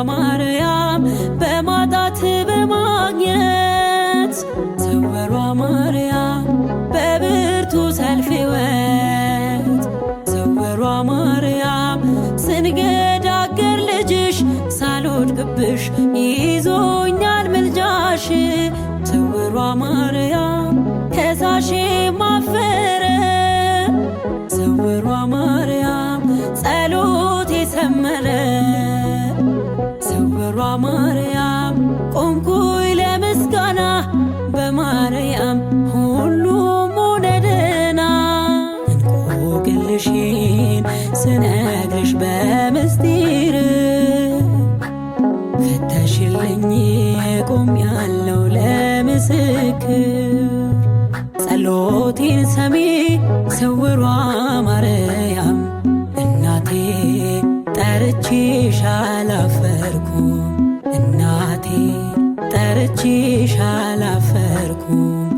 ማርያም በማጣት በማግኘት፣ ስውሯ ማርያም በብርቱ ሰልፍ ሕይወት፣ ስውሯ ማርያም ስንገዳገር ልጅሽ ሳልወድቅብሽ ይዞኛል ምልጃሽ፣ ስውሯ ማርያም ከሳሼ ማፈረ፣ ስውሯ ማርያም ጸሎቴ ሰመረ፣ ስውሯ ማርያም ቆምኩኝ ለምስጋና በማርያም ሁሉም ሆነ ደህና። እንቆቅልሽን ስነግርሽ በምስጢር ፈተሽልኝ ቆሜያለሁ ለምስክር፣ ጸሎቴን ሰሚ ስውሯ ማርያም እናቴ ጠርቼሽ አላፈርኩም፣ እናቴ ጠርቼሽ አላፈርኩም።